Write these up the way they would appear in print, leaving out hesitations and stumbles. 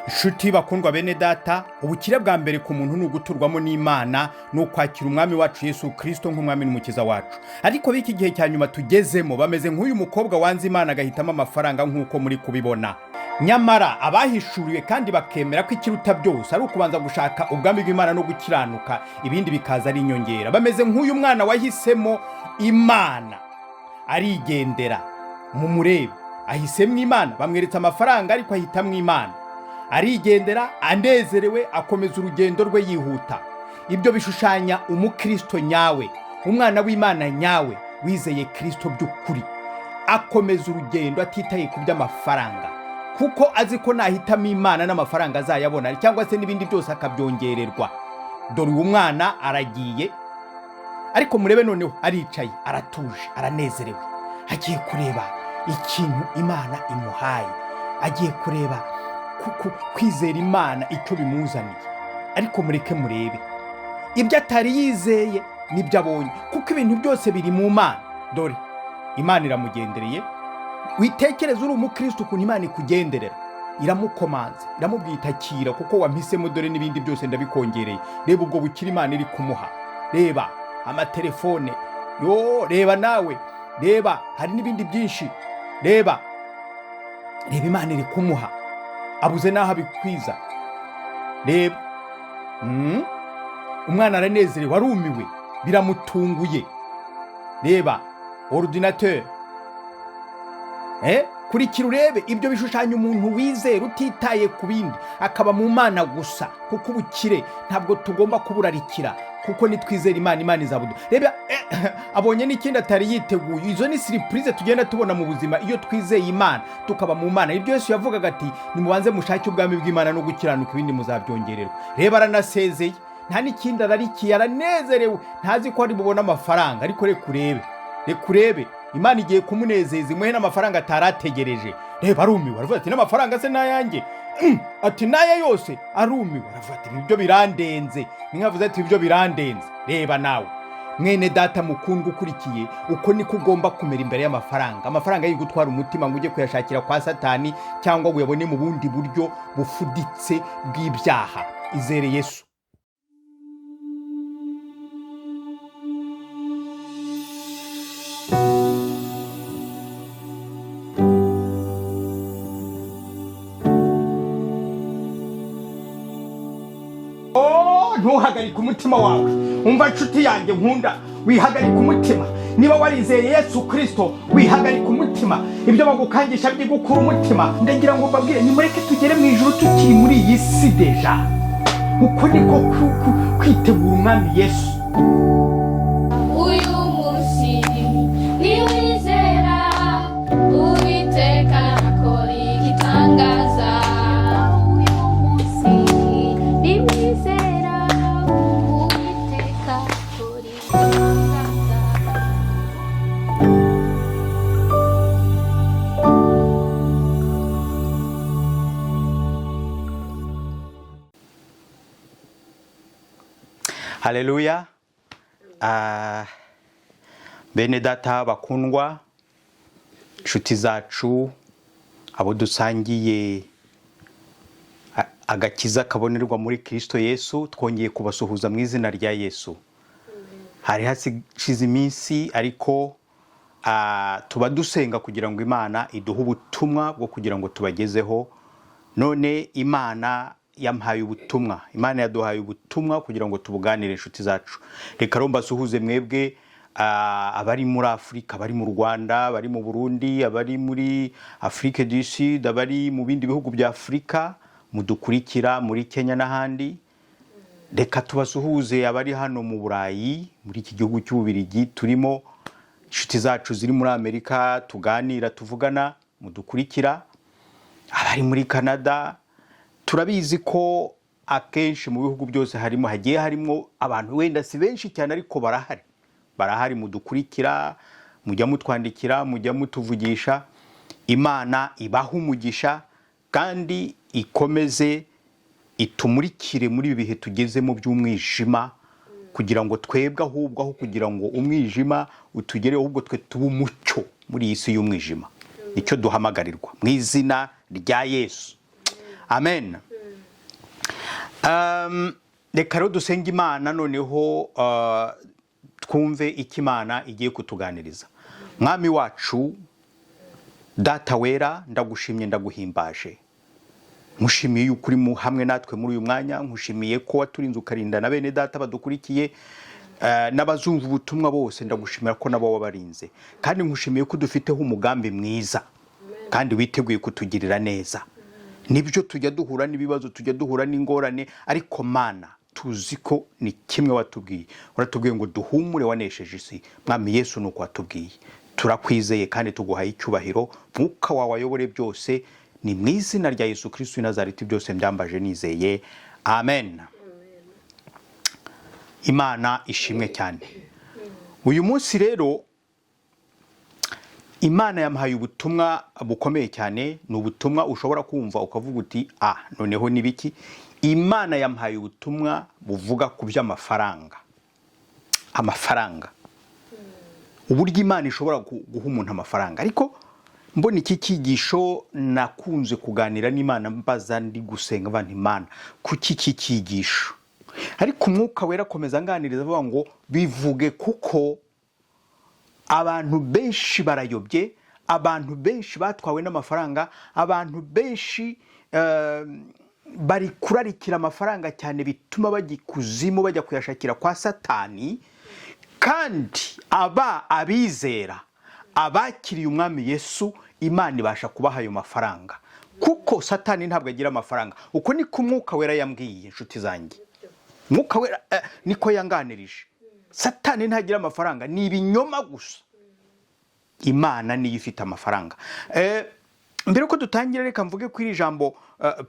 Nshuti bakundwa bene data, ubukire bwa mbere ku muntu ni uguturwamo n'Imana, ni ukwakira Umwami wacu Yesu Kirisito nk'Umwami n'Umukiza wacu. Ariko b'iki gihe cya nyuma tugezemo bameze nk'uyu mukobwa wanze Imana agahitamo amafaranga nk'uko muri kubibona. Nyamara abahishuriwe kandi bakemera ko ikiruta byose ari ukubanza gushaka ubwami bw'Imana no gukiranuka, ibindi bikaza ari inyongera. Bameze nk'uyu mwana wahisemo Imana arigendera. Mumurebe, ahisemo Imana, bamweretse amafaranga ariko ahitamo Imana. Arigendera anezerewe, akomeza urugendo rwe yihuta. Ibyo bishushanya umukristo nyawe, umwana w'Imana nyawe, wizeye Kristo by'ukuri. Akomeza urugendo atitaye ku by'amafaranga, kuko azi ko nahitamo Imana n'amafaranga azayabona, cyangwa se n'ibindi byose akabyongererwa. Dore uyu mwana aragiye, ariko murebe noneho aricaye, aratuje, aranezerewe, agiye kureba ikintu Imana imuhaye, agiye kureba kwizera Imana icyo bimuzaniye. Ariko mureke murebe ibyo atari yizeye nibyo abonye, kuko ibintu byose biri mu Mana. Dore Imana iramugendereye. Witekereze uri umukristo ukuntu Imana ikugenderera, iramukomanze, iramubwira itakira, kuko wampisemo, dore n'ibindi byose ndabikongereye. Reba ubwo bukire Imana iri kumuha, reba amatelefone yo, reba nawe, reba hari n'ibindi byinshi, reba, reba Imana iri kumuha, abuze n'aho abikwiza. Reba, umwana aranezerewe, arumiwe, biramutunguye. Reba ordinateur, kurikira urebe. Ibyo bishushanya umuntu wizera utitaye ku bindi, akaba mu Mana gusa, kuko ubukire ntabwo tugomba kuburarikira, kuko nitwizera Imana, Imana izabuduha. Reba, abonye n'ikindi atari yiteguye. Izo ni surprise tugenda tubona mu buzima iyo twizeye Imana tukaba mu Mana. Ibyo Yesu yavugaga ati nimubanze mushake ubwami bw'Imana no gukiranuka, ibindi muzabyongererwa. Reba aranasezeye, nta n'ikindi ararikiye, aranezerewe, ntazi ko ari bubone amafaranga. Ariko reka urebe, reka urebe, Imana igiye kumunezeza imuhe n'amafaranga atarategereje. Reba arumiwe, aravuga ati n'amafaranga se n'ayanjye? Ati n'aya yose. Arumiwe, aravuga ati ibyo birandenze. Ni nkavuze ati ibyo birandenze. Reba nawe mwene data mukundwa ukurikiye, uko niko ugomba kumera imbere y'amafaranga. Amafaranga yigutwara umutima ngo ujye kuyashakira kwa Satani, cyangwa uyabone mu bundi buryo bufuditse bw'ibyaha. Izere Yesu. Ntuhagarike umutima wawe. Umva nshuti yanjye nkunda, wihagarike umutima. Niba warizeye Yesu Kristo, wihagarike umutima. Ibyo bagukangisha byigukura umutima. Ndagira ngo mbabwire, nimureke tugere mu ijuru tukiri muri iyi si déjà. Uko niko kwitegura Umwami Yesu. Uyu munsi niwizera Uwiteka akora igitangaza. Uyu munsi niwizera Uwiteka akora igitangaza. Haleluya. Bene data bakundwa, inshuti zacu, abo dusangiye agakiza kabonerwa muri Kristo Yesu, twongeye kubasuhuza mu izina rya Yesu. Hari hashize iminsi, ariko tuba dusenga kugira ngo Imana iduhe ubutumwa bwo kugira ngo tubagezeho. None Imana yampaye ubutumwa, Imana yaduhaye ubutumwa kugira ngo tubuganire inshuti zacu. Reka rero mbasuhuze mwebwe, abari muri Afurika, abari mu Rwanda, abari mu Burundi, abari muri Afrique du Sud, abari mu bindi bihugu bya Afurika mudukurikira muri Kenya n'ahandi. Reka tubasuhuze abari hano mu Burayi, muri iki gihugu cy'Ububirigi turimo, inshuti zacu ziri muri Amerika tuganira, tuvugana, mudukurikira, abari muri Canada. Turabizi ko akenshi mu bihugu byose hagiye harimo abantu, wenda si benshi cyane ariko barahari, barahari, mudukurikira, mujya mutwandikira, mujya mutuvugisha. Imana ibahe umugisha kandi ikomeze itumurikire muri ibi bihe tugezemo by'umwijima, kugira ngo twebwe ahubwo aho kugira ngo umwijima utugereho, ahubwo twe tube umucyo muri iyi si y'umwijima. Nicyo duhamagarirwa mu izina rya Yesu. Amen. Reka rero dusenge Imana, noneho twumve icyo Imana igiye kutuganiriza. Mwami wacu, Data wera, ndagushimye, ndaguhimbaje. Nkushimiye yuko uri hamwe natwe muri uyu mwanya. Nkushimiye ko waturinze, ukarinda na bene data badukurikiye n'abazumva ubutumwa bose. Ndagushimira ko nabo wabarinze, kandi nkushimiye ko dufiteho umugambi mwiza kandi witeguye kutugirira neza. Nibyo, tujya duhura n'ibibazo, tujya duhura n'ingorane, ariko Mana, tuzi ko ni kimwe watubwiye. Uratubwiye ngo duhumure, wanesheje isi. Mwami Yesu, ni uko watubwiye. Turakwizeye kandi tuguhaye icyubahiro. Mwuka wawe ayobore byose. Ni mu izina rya Yesu Kristo w'i Nazareti byose mbyambaje nizeye, amen. Imana ishimwe cyane. Uyu munsi rero Imana yamuhaye ubutumwa bukomeye cyane. Ni ubutumwa ushobora kumva ukavuga uti: "Ah, noneho ni biki?" Imana yamuhaye ubutumwa buvuga ku by'amafaranga, amafaranga, uburyo Imana ishobora guha umuntu amafaranga. Ariko mbona iki cyigisho, nakunze kuganira n'Imana, mbaza, ndi gusenga mva nti: "Imana, kuki iki cyigisho?" Ariko Umwuka Wera akomeza anganiriza avuga ngo bivuge, kuko abantu benshi barayobye, abantu benshi batwawe n'amafaranga, abantu benshi bari kurarikira amafaranga cyane, bituma bajya ikuzimu, bajya kuyashakira kwa Satani. Kandi aba abizera, abakiriye Umwami Yesu, Imana ibasha kubaha ayo mafaranga, kuko Satani ntabwo agira amafaranga. Uko niko Umwuka Wera yambwiye, inshuti zanjye. Umwuka Wera niko yanganirije. Satani ntagira amafaranga, ni ibinyoma gusa. Imana niyo ifite amafaranga. Mbere yuko dutangira, reka mvuge kuri iri jambo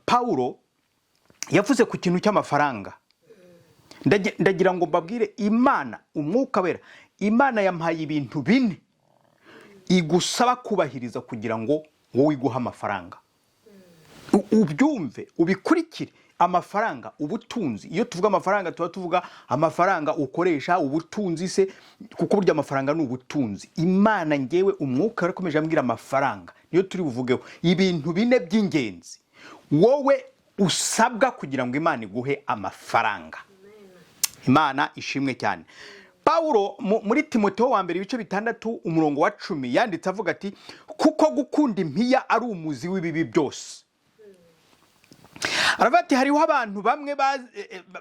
Pawulo yavuze ku kintu cy'amafaranga. Ndagira ngo mbabwire, Imana, Umwuka Wera, Imana yampaye ibintu bine igusaba kubahiriza kugira ngo wowe iguhe amafaranga. Ubyumve, ubikurikire. Amafaranga, ubutunzi. Iyo tuvuga amafaranga, tuba tuvuga amafaranga ukoresha, ubutunzi se, kuko burya amafaranga ni ubutunzi. Imana, ngewe Umwuka yarakomeje ambwira amafaranga niyo turi buvugeho. Ibintu bine by'ingenzi wowe usabwa kugira ngo Imana iguhe amafaranga. Imana ishimwe cyane. Pawulo muri Timoteyo wa mbere, ibice 6, umurongo wa 10, yanditse avuga ati: "Kuko gukunda impiya ari umuzi w'ibibi byose." Aravuga ati: "Hariho abantu bamwe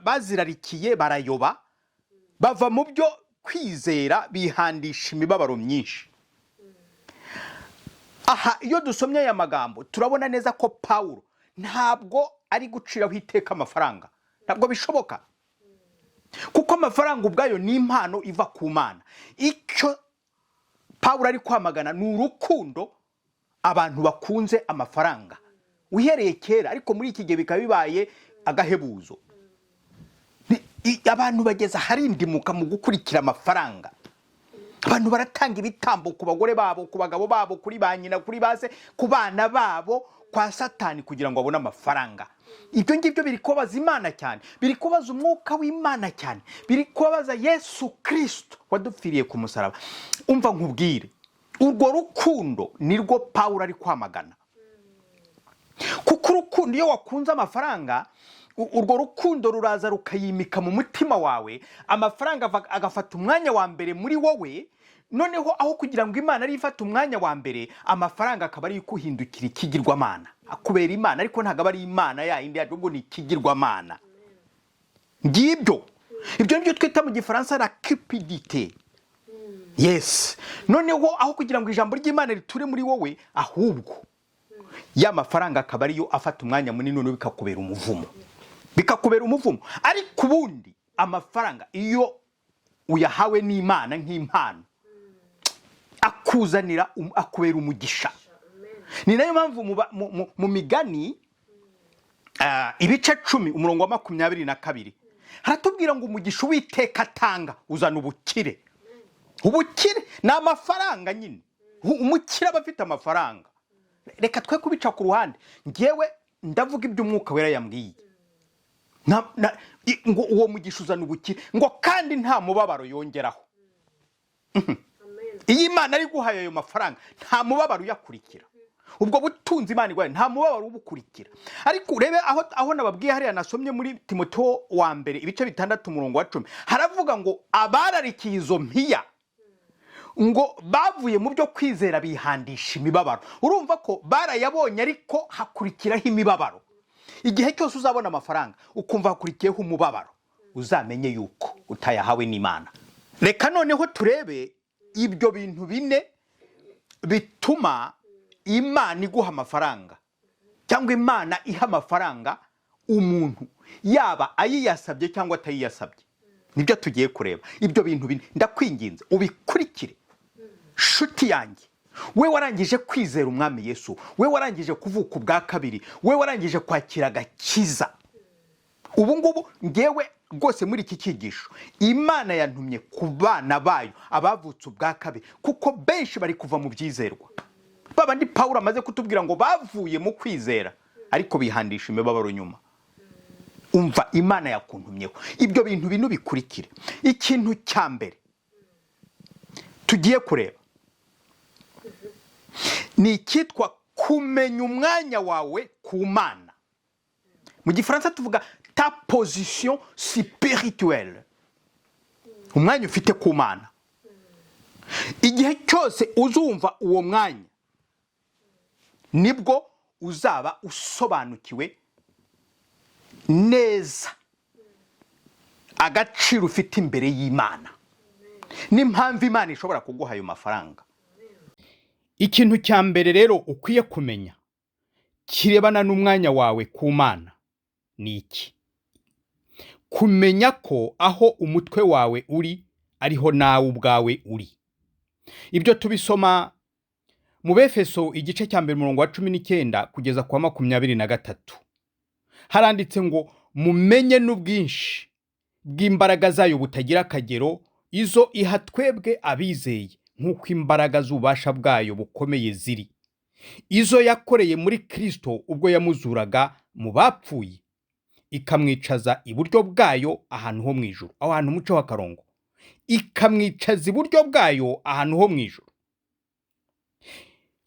bazirarikiye, barayoba, bava mu byo kwizera, bihandisha imibabaro myinshi." Aha iyo dusomye aya magambo, turabona neza ko Pawulo ntabwo ari guciraho iteka amafaranga. Ntabwo bishoboka, kuko amafaranga ubwayo ni impano iva ku Mana. Icyo Pawulo ari kwamagana ni urukundo abantu bakunze amafaranga uhereye kera, ariko muri iki gihe bikaba bibaye agahebuzo. Abantu bageze aharindimuka mu gukurikira amafaranga. Abantu baratanga ibitambo ku bagore babo, ku bagabo babo, kuri ba nyina, kuri ba se, ku bana babo, kwa Satani, kugira ngo babone amafaranga. Ibyo ngibyo biri kubabaza Imana cyane, biri kubabaza Umwuka w'Imana cyane, biri kubabaza Yesu Kirisito wadupfiriye ku musaraba. Umva nkubwire, urwo rukundo nirwo Pawulo ari kwamagana, kuko urukundo, iyo wakunze amafaranga, urwo rukundo ruraza rukayimika mu mutima wawe, amafaranga agafata umwanya wa mbere muri wowe. Noneho aho kugira ngo Imana ariyo ifate umwanya wa mbere, amafaranga akaba ariyo ikuhindukira ikigirwamana, akubera Imana. Ariko ntabwo aba ari Imana yayindi yacu, ahubwo ni ikigirwamana. Ngibyo, ibyo nibyo twita mu Gifaransa la cupidité. Yes, noneho aho kugira ngo ijambo ry'Imana riture muri wowe, ahubwo ya mafaranga akaba ariyo afata umwanya munini, noneho bikakubera umuvumo, bikakubera umuvumo. Ariko ubundi amafaranga, iyo uyahawe n'Imana nk'impano, akuzanira akubera umugisha. Ni nayo mpamvu mu Migani ibice 10, umurongo wa 22, haratubwira ngo umugisha Uwiteka atanga uzana ubukire. Ubukire ni amafaranga nyine. Umukire aba afite amafaranga. Reka twe kubica ku ruhande, ngewe ndavuga ibyo Umwuka Wera yambwiye. Ngo uwo mugisha uzana ubukire, ngo kandi nta mubabaro yongeraho. Iyo Imana ari guhaye ayo mafaranga, nta mubabaro uyakurikira. Ubwo butunzi Imana iguhaye, nta mubabaro ubukurikira. Ariko urebe aho nababwiye hariya nasomye muri Timoteyo wa mbere ibice 6 umurongo wa 10, haravuga ngo abararikiye izo mpiya ngo bavuye mu byo kwizera bihandisha imibabaro. Urumva ko barayabonye, ariko hakurikiraho imibabaro. Igihe cyose uzabona amafaranga ukumva hakurikiyeho umubabaro, uzamenye yuko utayahawe n'Imana. Reka noneho turebe ibyo bintu bine bituma Imana iguha amafaranga, cyangwa Imana iha amafaranga umuntu, yaba ayiyasabye cyangwa atayiyasabye. Nibyo tugiye kureba, ibyo bintu bine. Ndakwinginze ubikurikire, shuti yanjye, we warangije kwizera Umwami Yesu, we warangije kuvuka ubwa kabiri, we warangije kwakira agakiza. Ubu ngubu ngewe rwose muri iki cyigisho Imana yantumye ku bana bayo abavutse ubwa kabiri, kuko benshi bari kuva mu byizerwa, babandi Pawulo amaze kutubwira ngo bavuye mu kwizera ariko bihandisha imibabaro nyuma. Umva, Imana yakuntumyeho ibyo bintu bine, bikurikire. Ikintu cya mbere tugiye kureba ni icyitwa kumenya umwanya wawe ku Mana. Mu Gifaransa tuvuga ta position spirituelle, umwanya ufite ku Mana. Igihe cyose uzumva uwo mwanya, nibwo uzaba usobanukiwe neza agaciro ufite imbere y'Imana n'impamvu Imana ishobora kuguha ayo mafaranga. Ikintu cya mbere rero ukwiye kumenya kirebana n'umwanya wawe ku Mana ni iki: kumenya ko aho umutwe wawe uri ariho nawe ubwawe uri. Ibyo tubisoma mu Befeso igice cya 1 umurongo wa 19 kugeza ku wa 23. Haranditse ngo: "Mumenye n'ubwinshi bw'imbaraga zayo butagira akagero, izo iha twebwe abizeye, nk'uko imbaraga z'ububasha bwayo bukomeye ziri, izo yakoreye muri Kristo ubwo yamuzuraga mu bapfuye, ikamwicaza iburyo bwayo ahantu ho mu ijuru." Aho hantu umuco w'akarongo, ikamwicaza iburyo bwayo ahantu ho mu ijuru.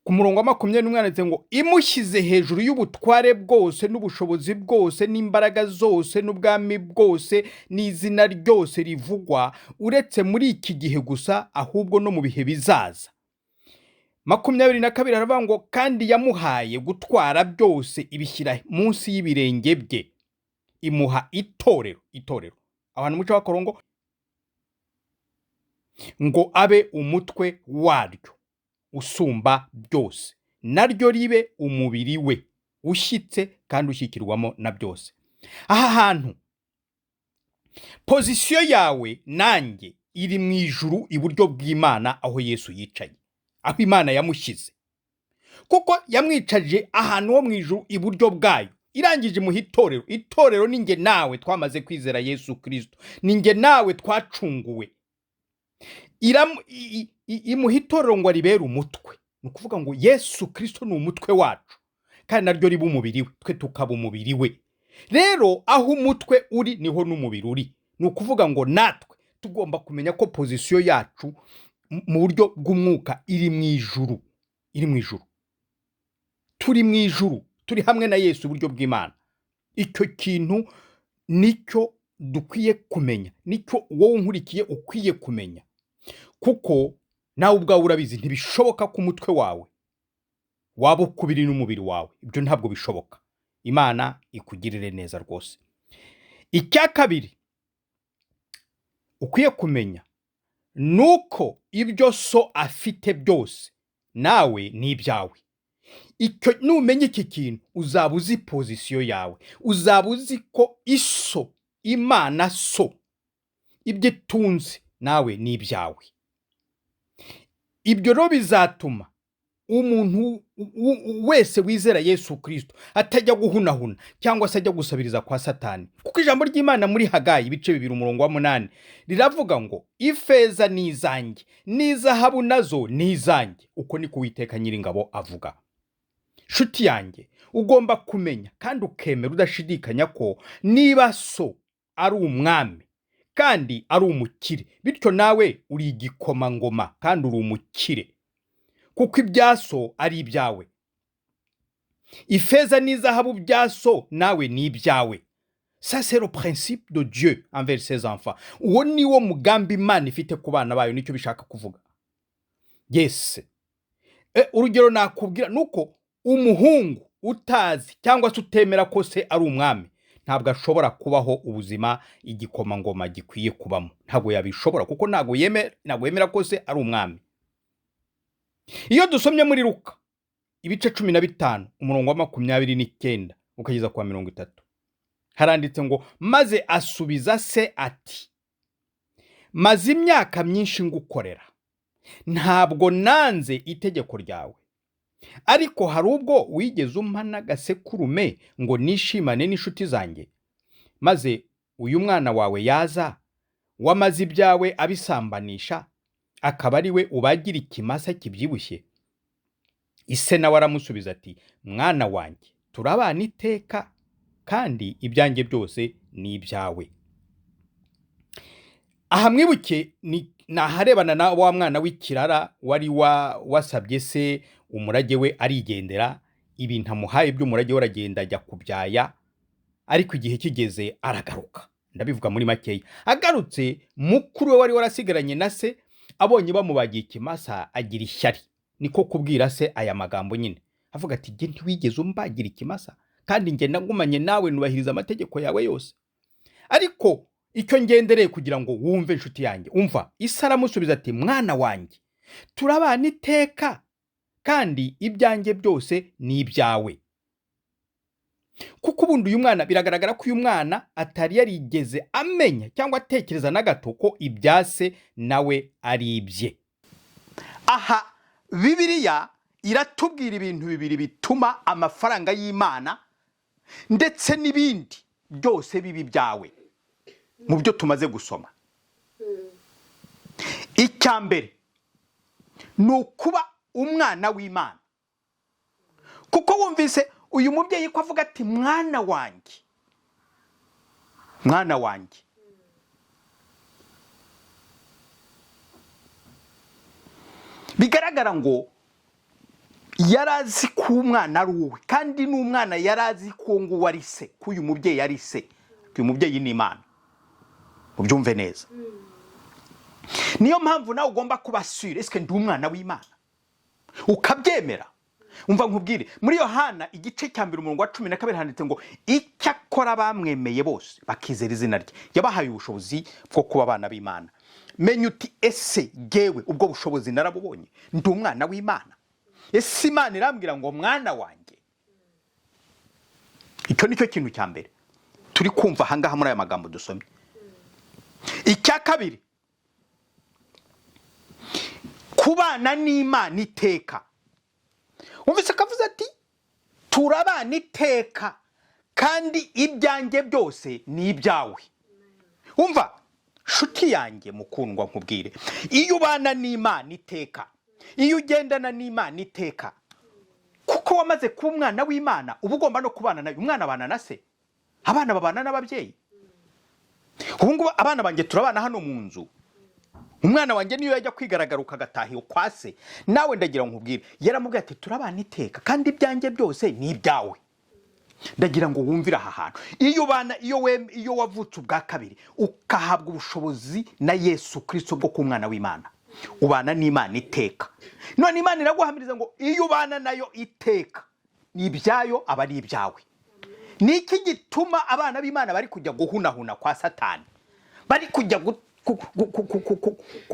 Ku murongo wa 21 handitse ngo: "Imushyize hejuru y'ubutware bwose n'ubushobozi bwose n'imbaraga zose n'ubwami bwose n'izina ryose rivugwa, uretse muri iki gihe gusa, ahubwo no mu bihe bizaza." 22 haravuga ngo: "Kandi yamuhaye gutwara byose, ibishyira munsi y'ibirenge bye, imuha itorero." Itorero, aho hantu umuco w'akarongo, ngo abe umutwe waryo usumba byose, naryo ribe umubiri we ushyitse kandi ushyikirwamo na byose. Aha hantu position yawe nanjye iri mu ijuru iburyo bw'Imana, aho Yesu yicaye, aho Imana yamushyize, kuko yamwicaje ahantu ho mu ijuru iburyo bwayo. Irangije imuha itorero. Itorero ni njye nawe twamaze kwizera Yesu Kirisito, ni njye nawe twacunguwe. Imuha itorero ngo aribere umutwe. Ni ukuvuga ngo Yesu Kirisito ni umutwe wacu, kandi naryo riba umubiri we, twe tukaba umubiri we. Rero aho umutwe uri niho n'umubiri uri. Ni ukuvuga ngo natwe tugomba kumenya ko position yacu mu buryo bw'umwuka iri mu ijuru, iri mu ijuru. Turi mu ijuru, turi hamwe na Yesu iburyo bw'Imana. Icyo kintu nicyo dukwiye kumenya, nicyo wowe unkurikiye ukwiye kumenya, kuko nawe ubwawe urabizi, ntibishoboka ko umutwe wawe waba ukubiri n'umubiri wawe. Ibyo ntabwo bishoboka. Imana ikugirire neza rwose. Icya kabiri ukwiye kumenya ni uko ibyo so afite byose nawe ni ibyawe. Icyo numenya iki kintu, uzaba uzi position yawe, uzaba uzi ko iso, Imana so, ibyo itunze nawe ni ibyawe. Ibyo rero bizatuma umuntu wese wizera Yesu Kirisito atajya guhunahuna cyangwa se ajya gusabiriza kwa Satani, kuko ijambo ry'Imana muri Hagayi ibice 2 umurongo wa 8 riravuga ngo: "Ifeza ni izanjye n'izahabu nazo ni izanjye, uko niko Uwiteka Nyiringabo avuga." Nshuti yanjye, ugomba kumenya kandi ukemera udashidikanya ko niba so ari umwami kandi ari umukire, bityo nawe uri igikomangoma kandi uri umukire, kuko ibya so ari ibyawe. Ifeza n'izahabu bya so nawe ni ibyawe. Ça, c'est le principe de Dieu envers ses enfants. Uwo ni wo mugambi Imana ifite ku bana bayo, nicyo bishaka kuvuga. Yes. Urugero nakubwira nuko umuhungu utazi cyangwa se utemera ko se ari umwami ntabwo ashobora kubaho ubuzima igikomangoma gikwiye kubamo. Ntabwo yabishobora kuko ntabwo yemera ko se ari umwami. Iyo dusomye muri Luka ibice 15, umurongo wa 29 ukageza ku wa 30, haranditse ngo: "Maze asubiza se ati: 'Maze imyaka myinshi ngukorera, ntabwo nanze itegeko ryawe, ariko hari ubwo wigeze umpa n'agasekurume ngo nishimane n'inshuti zanjye? Maze uyu mwana wawe yaza, wamaze ibyawe abisambanisha, akaba ari we ubagira ikimasa kibyibushye.' Ise nawe aramusubiza ati: 'Mwana wanjye, turabana iteka, kandi ibyanjye byose ni ibyawe.'" Aha mwibuke ni aharebana na wa mwana w'ikirara wari wasabye se umurage we, arigendera. Ibintu amuhaye by'umurage we, aragenda ajya kubyaya, ariko igihe kigeze aragaruka. Ndabivuga muri makeya. Agarutse, mukuru we wari warasigaranye na se abonye bamubagiye ikimasa agira ishyari, niko kubwira se aya magambo nyine, avuga ati: "Jye ntiwigeze umbagira ikimasa, kandi njye nagumanye nawe nubahiriza amategeko yawe yose." Ariko icyo ngendereye kugira ngo wumve, inshuti yanjye, umva: ise aramusubiza ati: "Mwana wanjye, turabana iteka, kandi ibyanjye byose ni ibyawe." Kuko ubundi uyu mwana, biragaragara ko uyu mwana atari yarigeze amenya cyangwa atekereza na gato ko ibya se nawe ari ibye. Aha Bibiliya iratubwira ibintu bibiri bituma amafaranga y'Imana ndetse n'ibindi byose biba ibyawe mu byo tumaze gusoma. Icya mbere ni ukuba umwana w'Imana, kuko wumvise uyu mubyeyi ko avuga ati: "Mwana wanjye, mwana wanjye." Bigaragara ngo yari azi ko umwana ari uwe, kandi n'umwana yari azi ko nguwo ari se, ko uyu mubyeyi ari se. Uyu mubyeyi ni Imana, ubyumve neza. Niyo mpamvu nawe ugomba kuba sûr: ese ndi umwana w'Imana? Ukabyemera. Umva nkubwire, muri Yohana igice cya 1, umurongo wa 12, handitse ngo: "Icyakora bamwemeye bose bakizera izina rye, yabahaye ubushobozi bwo kuba abana b'Imana." Menya uti: ese gewe ubwo bushobozi narabubonye? Ndi umwana w'Imana? Ese Imana irambwira ngo: "Mwana wanjye"? Icyo ni cyo kintu cya mbere turi kumva ahangaha muri aya magambo dusomye. Icya kabiri, kubana n'Imana iteka. Wumvise ko avuze ati: "Turabana iteka, kandi ibyanjye byose ni ibyawe." Umva nshuti yanjye mukundwa, nkubwire: iyo ubana n'Imana iteka, iyo ugendana n'Imana iteka, kuko wamaze kuba umwana w'Imana, uba ugomba no kubana nayo. Umwana abana na se, abana babana n'ababyeyi. Ubu ngubu abana banjye turabana hano mu nzu. Umwana wanjye niyo yajya kwigaragaruka agataha kwa se. Nawe ndagira ngo nkubwire, yaramubwiye ati: "Turabana iteka, kandi ibyanjye byose ni ibyawe." Ndagira ngo wumvire aha hantu: iyo ubana, iyo wavutse ubwa kabiri, ukahabwa ubushobozi na Yesu Kirisito bwo kuba umwana w'Imana, ubana n'Imana iteka. None Imana iraguhamiriza ngo iyo ubana nayo iteka, ni ibyayo aba ari ibyawe. Ni iki gituma abana b'Imana bari kujya guhunahuna kwa Satani, bari kujya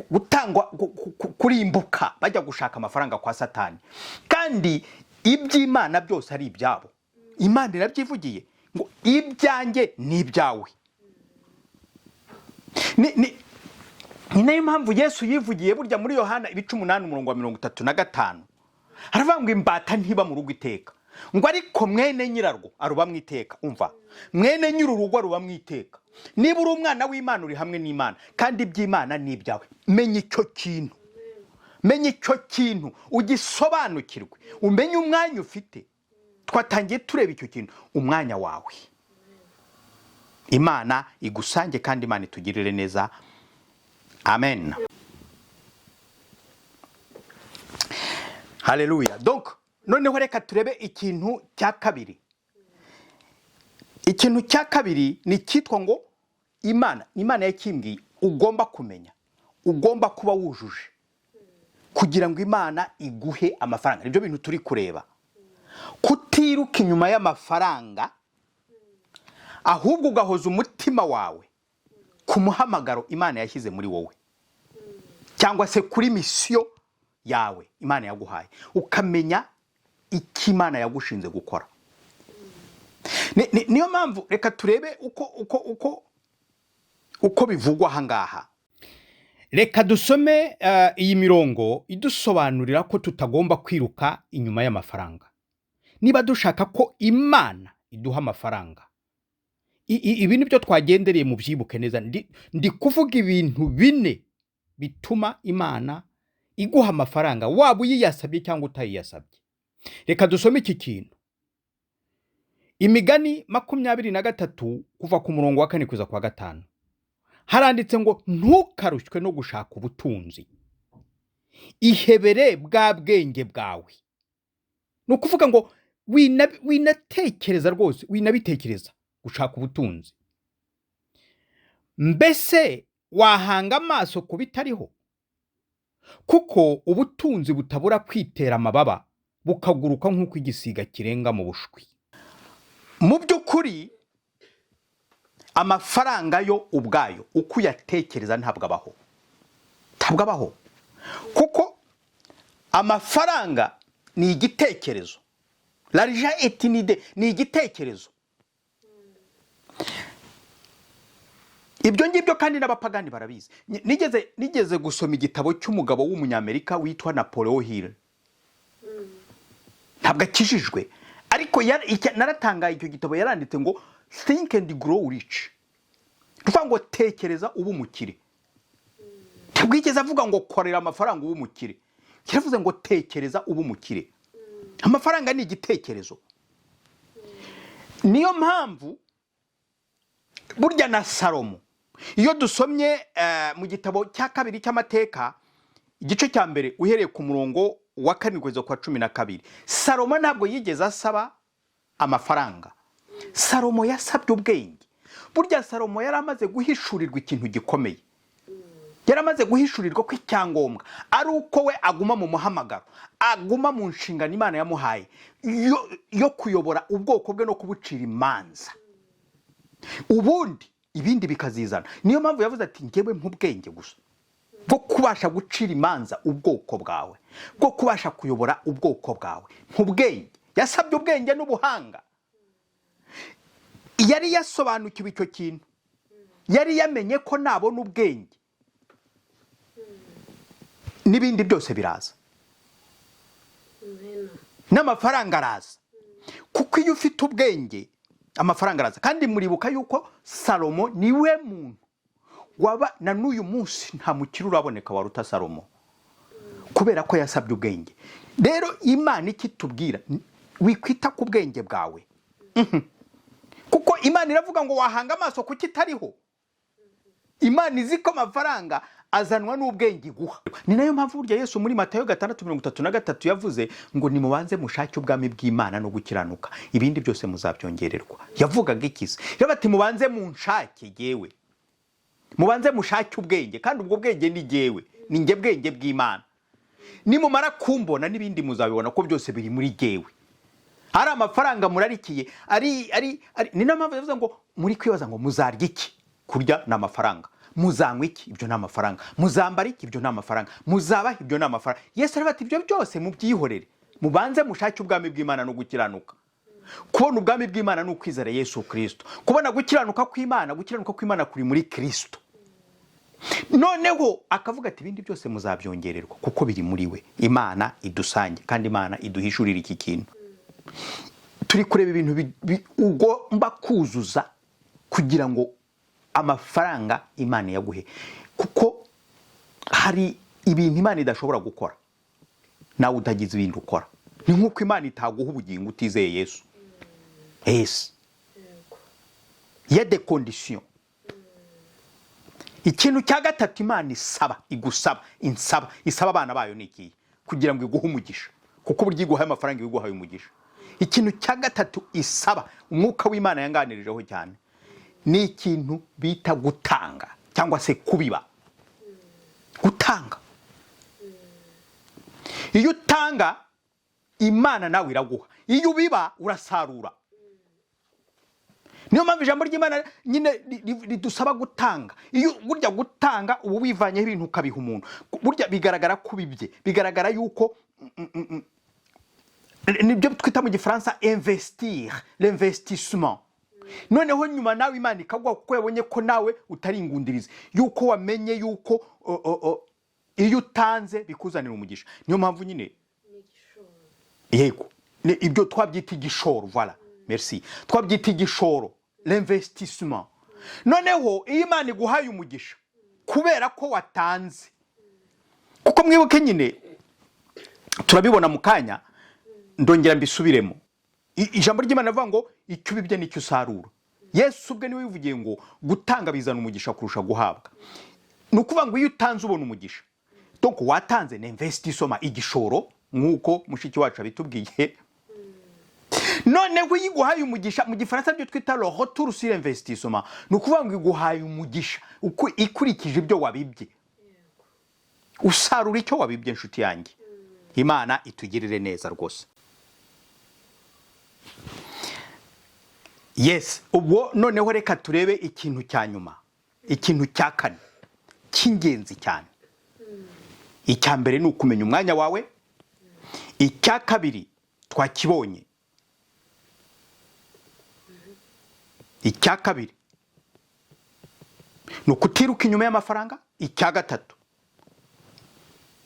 gutangwa kurimbuka, bajya gushaka amafaranga kwa Satani, kandi iby'Imana byose ari ibyabo? Imana irabyivugiye ngo: "Ibyanjye ni ibyawe." Ni nayo mpamvu Yesu yivugiye burya muri Yohana ibice 8, umurongo wa 35, haravuga ngo: "Imbata ntiba mu rugo iteka," ngo: "ariko mwene nyirarwo aruba mu iteka." Umva, mwene nyir'urugo aruba mu iteka. Niba uri umwana w'Imana, uri hamwe n'Imana, kandi iby'Imana ni ibyawe. Menya icyo kintu, menya icyo kintu, ugisobanukirwe, umenye umwanya ufite. Twatangiye tureba icyo kintu, umwanya wawe. Imana igusange kandi Imana itugirire neza. Amen, haleluya. Donc Noneho reka turebe ikintu cya kabiri. Ikintu cya kabiri ni icyitwa ngo Imana yakimbwiye ugomba kumenya, ugomba kuba wujuje kugira ngo Imana iguhe amafaranga. Nibyo bintu turi kureba: kutiruka inyuma y'amafaranga, ahubwo ugahoza umutima wawe ku muhamagaro Imana yashyize muri wowe, cyangwa se kuri mission yawe Imana yaguhaye, ukamenya icyo Imana yagushinze gukora. Niyo mpamvu reka turebe uko bivugwa aha ngaha. Reka dusome iyi mirongo idusobanurira ko tutagomba kwiruka inyuma y'amafaranga niba dushaka ko Imana iduha amafaranga. Ibi ni byo twagendereye, mu byibuke neza. Ndi kuvuga ibintu bine bituma Imana iguha amafaranga, waba uyiyasabye cyangwa utayiyasabye. Reka dusome iki kintu, Imigani 23, kuva ku murongo wa 4 kugeza ku wa 5. Haranditse ngo: "Ntukarushywe no gushaka ubutunzi, ihebere bwa bwenge bwawe." Ni ukuvuga ngo winatekereza rwose, winabitekereza gushaka ubutunzi. Mbese wahanga amaso ku bitariho? Kuko ubutunzi butabura kwitera amababa, bukaguruka nk'uko igisiga kirenga mu bushwi. Mu by'ukuri amafaranga yo ubwayo, uko uyatekereza, ntabwo abaho, ntabwo abaho, kuko amafaranga ni igitekerezo. L'argent est une idée, ni igitekerezo. Ibyo ngibyo kandi n'abapagani barabizi. Nigeze gusoma igitabo cy'umugabo w'Umunyamerika witwa Napoleon Hill. Ntabwo akijijwe, ariko naratangaye. Icyo gitabo yaranditse ngo "Think and Grow Rich", tuvuga ngo tekereza ube umukire. Ntabwo yigeze avuga ngo korera amafaranga ube umukire, yaravuze ngo tekereza ube umukire. Amafaranga ni igitekerezo. Niyo mpamvu burya na Salomo, iyo dusomye mu gitabo cya kabiri cy'Amateka, igice cya mbere, uhereye ku murongo wa 7 kugeza ku wa 12, Salomo ntabwo yigeze asaba amafaranga. Salomo yasabye ubwenge. Burya Salomo yari amaze guhishurirwa ikintu gikomeye. Yari amaze guhishurirwa ko icyangombwa ari uko we aguma mu muhamagaro, aguma mu nshingano Imana yamuhaye yo kuyobora ubwoko bwe no kubucira imanza, ubundi ibindi bikazizana. Niyo mpamvu yavuze ati: "Ngewe nk'ubwenge gusa bwo kubasha gucira imanza ubwoko bwawe, bwo kubasha kuyobora ubwoko bwawe, nk'ubwenge." Yasabye ubwenge n'ubuhanga. Yari yasobanukiwe icyo kintu, yari yamenye ko nabona ubwenge n'ibindi byose biraza, n'amafaranga araza, kuko iyo ufite ubwenge amafaranga araza. Kandi muribuka yuko Salomo niwe muntu waba na n'uyu munsi nta mukire uraboneka waruta Salomo, kubera ko yasabye ubwenge. Rero Imana ikitubwira, wikwita ku bwenge bwawe, kuko Imana iravuga ngo wahanga amaso kuko itariho. Imana izi ko amafaranga azanwa n'ubwenge iguha. Ni nayo mpamvu burya Yesu muri Matayo 6:33 yavuze ngo: "Nimubanze mushake ubwami bw'Imana no gukiranuka, ibindi byose muzabyongererwa." Yavugaga ikize rero? Bati: "Mubanze munshake yewe, mubanze mushake ubwenge, kandi ubwo bwenge ni jyewe, ni njye bwenge bw'Imana. Nimumara kumbona n'ibindi muzabibona, ko byose biri muri jyewe." Ari amafaranga murarikiye, ari ni nayo mpamvu yavuze ngo: "Muri kwibaza ngo muzarya iki?" Kurya ni amafaranga. "Muzanywa iki?" Ibyo ni amafaranga. "Muzambara iki?" Ibyo ni amafaranga. "Muzabaha?" Ibyo ni amafaranga. Yesu aravuga ati: "Ibyo byose mubyihorere, mubanze mushake ubwami bw'Imana no gukiranuka." Kubona ubwami bw'Imana ni ukwizera Yesu Kirisito. Kubona gukiranuka kw'Imana, gukiranuka kw'Imana kuri muri Kirisito. Noneho akavuga ati: "Ibindi byose muzabyongererwa kuko biri muri we." Imana idusange kandi Imana iduhishurire iki kintu. Turi kureba ibintu ugomba kuzuza kugira ngo amafaranga Imana yaguhe, kuko hari ibintu Imana idashobora gukora nawe utagize ibindi ukora. Ni nk'uko Imana itaguha ubugingo utizeye Yesu. Ese y a des conditions. Ikintu cya gatatu Imana isaba, igusaba, insaba, isaba abana bayo ni ikihe kugira ngo iguhe umugisha, kugira ngo iguhe amafaranga? Kuko burya iguhaye amafaranga iba iguhaye umugisha. Ikintu cya gatatu isaba, Umwuka w'Imana yanganirijeho cyane, ni ikintu bita gutanga cyangwa se kubiba. Gutanga, iyo utanga, Imana nawe iraguha. Iyo ubiba, urasarura. Niyo mpamvu ijambo ry'Imana nyine ridusaba gutanga. Iyo burya gutanga, uba wivanyeho ibintu ukabiha umuntu. Burya bigaragara ko ubibye, bigaragara yuko nibyo twita mu Gifaransa investir, l'investissement. Noneho nyuma nawe Imana ikaguha, kuko yabonye ko nawe utari ingundirizi, yuko wamenye yuko iyo utanze bikuzanira umugisha. Niyo mpamvu nyine, yego, ibyo twabyita igishoro. Voilà, merci. Twabyita igishoro, l'investissement. Noneho iyo Imana iguhaye umugisha kubera ko watanze, kuko mwibuke nyine, turabibona mu kanya, ndongera mbisubiremo. Ijambo ry'Imana rivuga ngo icyo ubibye nicyo usarura. Yesu ubwe niwe wivugiye ngo gutanga bizana umugisha kurusha guhabwa. Ni ukuvuga ngo iyo utanze ubona umugisha. Donc watanze, ni investissement, igishoro, nk'uko mushiki wacu abitubwiye. Noneho iyo iguhaye umugisha, mu Gifaransa byo twita le retour sur investissement, ni ukuvuga ngo iguhaye umugisha ikurikije ibyo wabibye. Usarura icyo wabibye. Inshuti yanjye, Imana itugirire neza rwose. Yes, ubwo noneho reka turebe ikintu cya nyuma, ikintu cya kane cy'ingenzi cyane. Icya mbere ni ukumenya umwanya wawe. Icya kabiri twakibonye. Icya kabiri ni ukutiruka inyuma y'amafaranga. Icya gatatu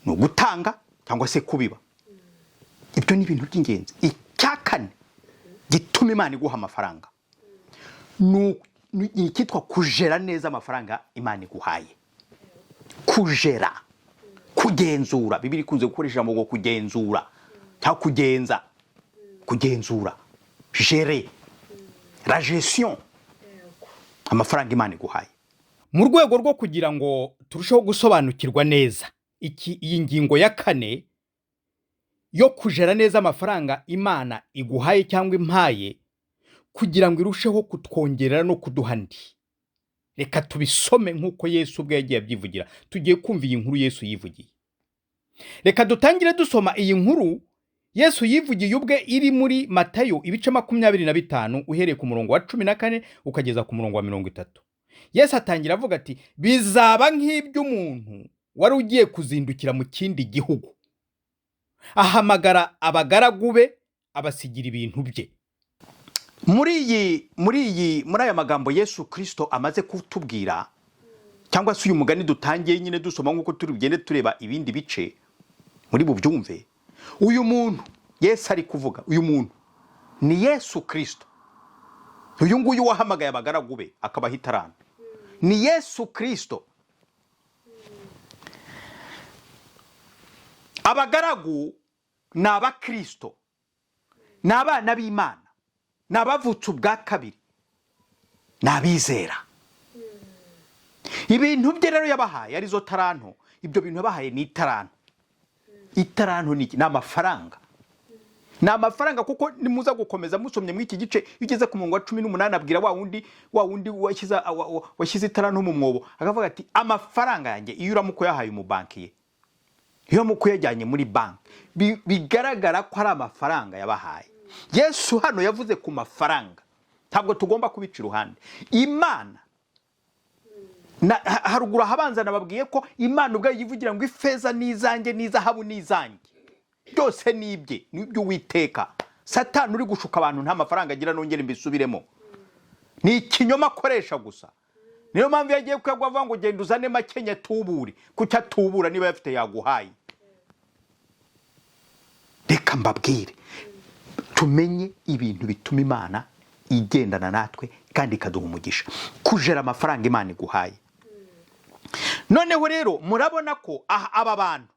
ni ugutanga cyangwa se kubiba. Ibyo ni ibintu by'ingenzi. Icya kane gituma Imana iguha amafaranga ni icyitwa kujera neza amafaranga Imana iguhaye. Kujera, kugenzura. Bibiliya ikunze gukoresha ijambo ngo kugenzura cyangwa kugenza, kugenzura, gérer, la gestion, amafaranga Imana iguhaye. Mu rwego rwo kugira ngo turusheho gusobanukirwa neza iki, iyi ngingo ya kane yo kujera neza amafaranga Imana iguhaye cyangwa impaye, kugira ngo irusheho kutwongerera no kuduha andi, reka tubisome nk'uko Yesu ubwe yagiye abyivugira. Tugiye kumva iyi nkuru Yesu yivugiye. Reka dutangire dusoma iyi nkuru Yesu yivugiye ubwe, iri muri Matayo ibice 25, uhereye ku murongo wa 14 ukageza ku murongo wa 30. Yesu atangira avuga ati: "Bizaba nk'iby'umuntu wari ugiye kuzindukira mu kindi gihugu, ahamagara abagaragu be, abasigira ibintu bye." Muri aya magambo Yesu Kirisito amaze kutubwira, cyangwa se uyu mugani dutangiye nyine dusoma, nk'uko turi bugende tureba ibindi bice muri bubyumve, uyu muntu Yesu ari kuvuga, uyu muntu ni Yesu Kirisito. Uyu nguyu wahamagaye abagaragu be akabaha itaranto ni Yesu Kirisito. Abagaragu ni abakirisito, ni abana b'Imana, ni abavutse ubwa kabiri, ni abizera. Ibintu bye rero yabahaye, arizo taranto, ibyo bintu yabahaye ni itaranto. Itaranto ni iki? Ni amafaranga, ni amafaranga. Kuko nimuza gukomeza musomye muri iki gice, iyo ugeze ku murongo wa 18, abwira wa wundi washyize itaranto mu mwobo, akavuga ati: "Amafaranga yanjye iyo uramuka uyahaye umubankiye, iyo uramuka uyajyanye muri banki." Bigaragara ko ari amafaranga yabahaye. Yesu hano yavuze ku mafaranga, ntabwo tugomba kubica iruhande. Imana haruguru ahabanza nababwiye ko Imana ubwayo yivugira ngo ifeza ni izanjye n'izahabu ni izanjye, byose ni ibye, ni iby'Uwiteka. Satani uri gushuka abantu nta mafaranga agira, nongere mbisubiremo, ni ikinyoma akoresha gusa. Niyo mpamvu iyo agiye kuyaguha avuga ngo genda uzane make nyatubure. Kuki atubura niba ayafite yaguhaye? Reka mbabwire, tumenye ibintu bituma Imana igendana natwe kandi ikaduha umugisha: kujera amafaranga Imana iguhaye. Noneho rero murabona ko aha aba bantu,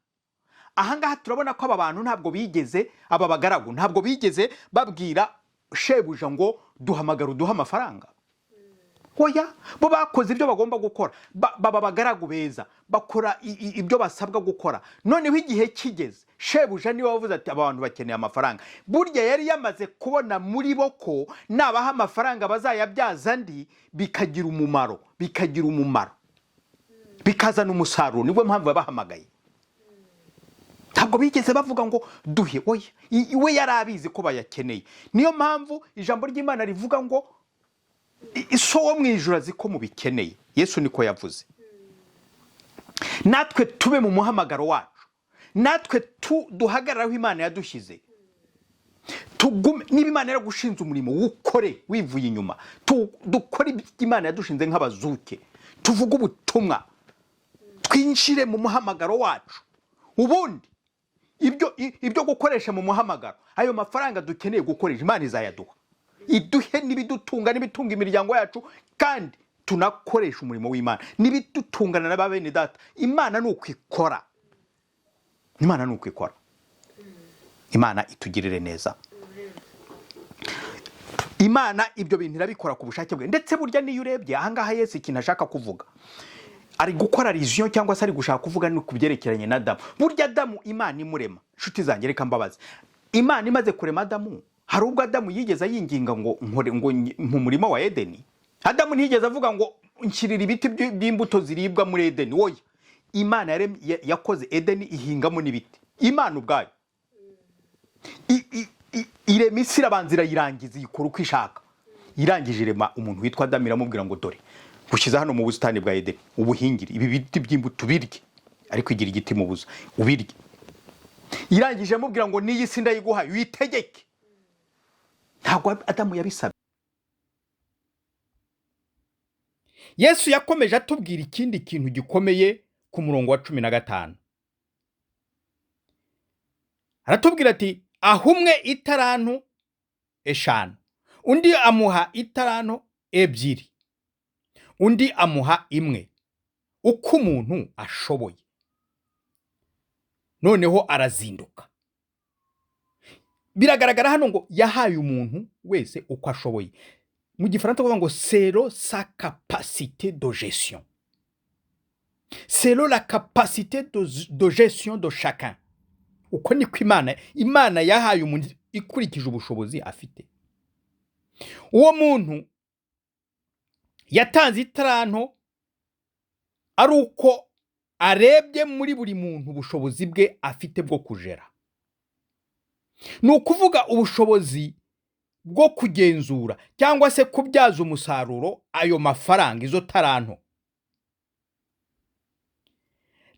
ahangaha turabona ko aba bantu ntabwo bigeze, aba bagaragu ntabwo bigeze babwira shebuja ngo duhamagara uduhe amafaranga. Oya, bo bakoze ibyo bagomba gukora. Baba abagaragu beza, bakora ibyo basabwa gukora. Noneho igihe kigeze, shebuja niwe wavuze ati: "Aba bantu bakeneye amafaranga." Burya yari yamaze kubona muri bo ko nabaha amafaranga bazayabyaza andi, bikagira umumaro, bikazana umusaruro. Nibwo mpamvu yabahamagaye. Ntabwo bigeze bavuga ngo "duhe", oya. We yari abizi ko bayakeneye. Niyo mpamvu ijambo ry'Imana rivuga ngo "So wo mu ijuru azi ko mubikeneye." Yesu niko yavuze. Natwe tube mu muhamagaro wacu, natwe duhagarare aho Imana yadushyize, tugume. Niba Imana yaragushinze umurimo, wukore wivuye inyuma. Dukore ibyo Imana yadushinze nk'abazuke, tuvuge ubutumwa, twinjire mu muhamagaro wacu. Ubundi ibyo gukoresha mu muhamagaro, ayo mafaranga dukeneye gukoresha, Imana izayaduha, iduhe n'ibidutunga n'ibitunga imiryango yacu, kandi tunakoresha umurimo w'Imana n'ibidutungana na ba bene data. Imana ni uko ikora, Imana ni uko ikora. Imana itugirire neza. Imana ibyo bintu irabikora ku bushake bwe. Ndetse burya niyo urebye ahangaha, Yesu ikintu ashaka kuvuga, ari gukora allusion cyangwa se ari gushaka kuvuga, ni ku byerekeranye na Adamu. Burya Adamu Imana imurema, inshuti zanjye, reka mbabaze: Imana imaze kurema Adamu, hari ubwo Adamu yigeze ayinginga ngo nkore ngo mu murima wa Edeni? Adamu ntiyigeze avuga ngo "nshyirira ibiti by'imbuto ziribwa muri Edeni". Oya, Imana yakoze Edeni, ihingamo n'ibiti. Imana ubwayo irema isi, irabanza irayirangiza, iyikora uko ishaka. Irangije irema umuntu witwa Adamu, iramubwira ngo: "Dore gushyize hano mu busitani bwa Edeni, ubuhingire ibi biti by'imbuto ubirye, ariko igira igiti mubuza, ubirye." Irangije amubwira ngo: "N'iyi si ndayiguhaye, uyitegeke." Ntabwo Adamu yabisabye. Yesu yakomeje atubwira ikindi kintu gikomeye ku murongo wa 15. Aratubwira ati: "Aho umwe itarantu 5, undi amuha itarantu 2, undi amuha 1, uko umuntu ashoboye. Noneho arazinduka." Biragaragara hano ngo yahaye umuntu wese uko ashoboye. Mu Gifaransa bavuga ngo "selon sa capacité de gestion", selon la capacité de gestion de chacun. Uko niko Imana yahaye umuntu ikurikije ubushobozi afite. Uwo muntu yatanze itaranto ari uko arebye muri buri muntu ubushobozi bwe afite bwo kujera, ni ukuvuga ubushobozi bwo kugenzura cyangwa se kubyaza umusaruro ayo mafaranga, izo taranto.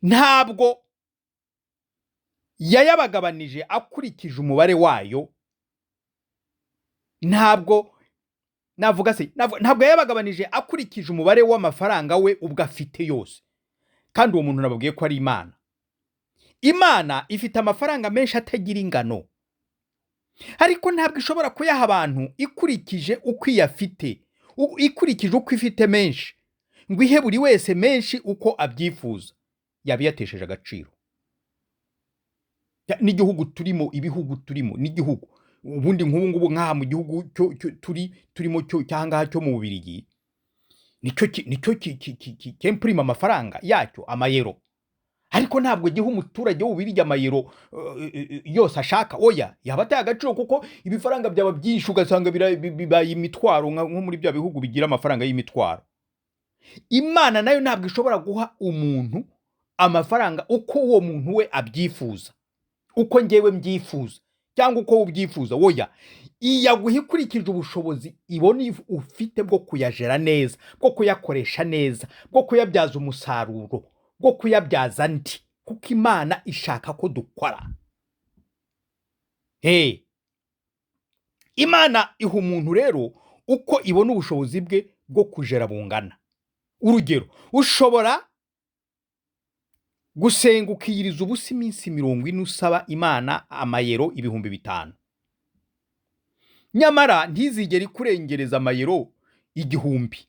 Ntabwo yayabagabanije akurikije umubare wayo. Ntabwo navuga se, ntabwo yayabagabanije akurikije umubare w'amafaranga we ubwo afite yose. Kandi uwo muntu nababwiye ko ari Imana. Imana ifite amafaranga menshi atagira ingano, ariko ntabwo ishobora kuyaha abantu ikurikije uko iyafite, ikurikije uko ifite menshi, ngo ihe buri wese menshi uko abyifuza. Yaba iyatesheje agaciro. N'igihugu turimo, ibihugu turimo, n'igihugu ubundi nk'ubu ngubu nk'aha mu gihugu cyo turimo cyo cyangaha cyo mu Bubiligi, nicyo cyempurima amafaranga yacyo, amayero, ariko ntabwo giha umuturage w'Ububirigi amayero yose ashaka. Oya, yaba ataye agaciro, kuko ibifaranga byaba byinshi, ugasanga bibaye imitwaro, nko muri bya bihugu bigira amafaranga y'imitwaro. Imana nayo ntabwo ishobora guha umuntu amafaranga uko uwo muntu we abyifuza, uko ngewe mbyifuza cyangwa uko ubyifuza. Woya, iyaguha ikurikije ubushobozi ibona ufite bwo kuyajera neza, bwo kuyakoresha neza, bwo kuyabyaza umusaruro, bwo kuyabyaza andi, kuko Imana ishaka ko dukora. Hey. Imana iha umuntu rero uko ibona ubushobozi bwe bwo kujera bungana. Urugero, ushobora gusenga ukiyiriza ubusa iminsi 40 usaba Imana amayero 5000, nyamara ntizigere ikurengereza amayero 1000.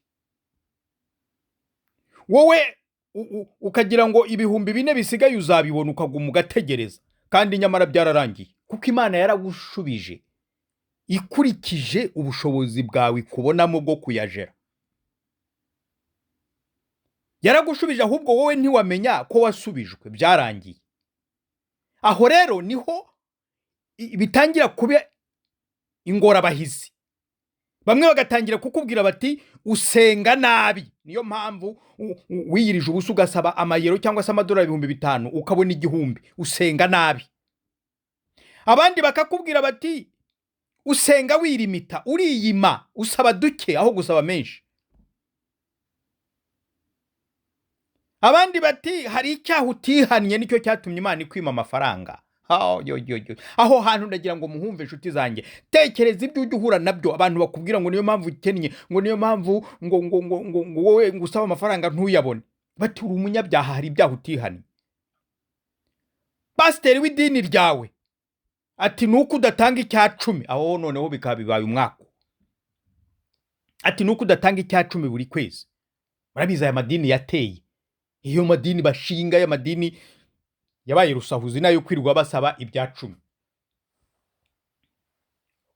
Wowe ukagira ngo 4000 bisigaye uzabibona, ukaguma ugategereza, kandi nyamara byararangiye, kuko Imana yaragushubije ikurikije ubushobozi bwawe ikubonamo bwo kuyajera. Yaragushubije, ahubwo wowe ntiwamenya ko wasubijwe, byarangiye. Aho rero niho bitangira kuba ingorabahizi. Bamwe bagatangira kukubwira bati usenga nabi, niyo mpamvu wiyirije ubusa ugasaba amayero cyangwa se amadolari 5000 ukabona 1000, usenga nabi. Abandi bakakubwira bati usenga wirimita, uriyima, usaba duke aho gusaba menshi. Abandi bati hari icyaha utihannye nicyo cyatumye Imana ikwima amafaranga. Aho hantu ndagira ngo muhumve inshuti zanjye. Tekereza ibyo ujya uhura nabyo, abantu bakubwira ngo niyo mpamvu ukennye, ngo niyo mpamvu ngo ngo ngo ngo ngo wowe ngo usaba amafaranga ntuyabone. Bati uri umunyabyaha, hari ibyaha utihannye. Pasiteri w'idini ryawe ati nuko udatanga icya 10, aho noneho bikaba bibaye umwaka. Ati nuko udatanga icya 10 buri kwezi. Murabizi aya madini yateye, iyo madini bashinga, aya madini yabaye rusahuzi nayo kwirirwa basaba ibya 10,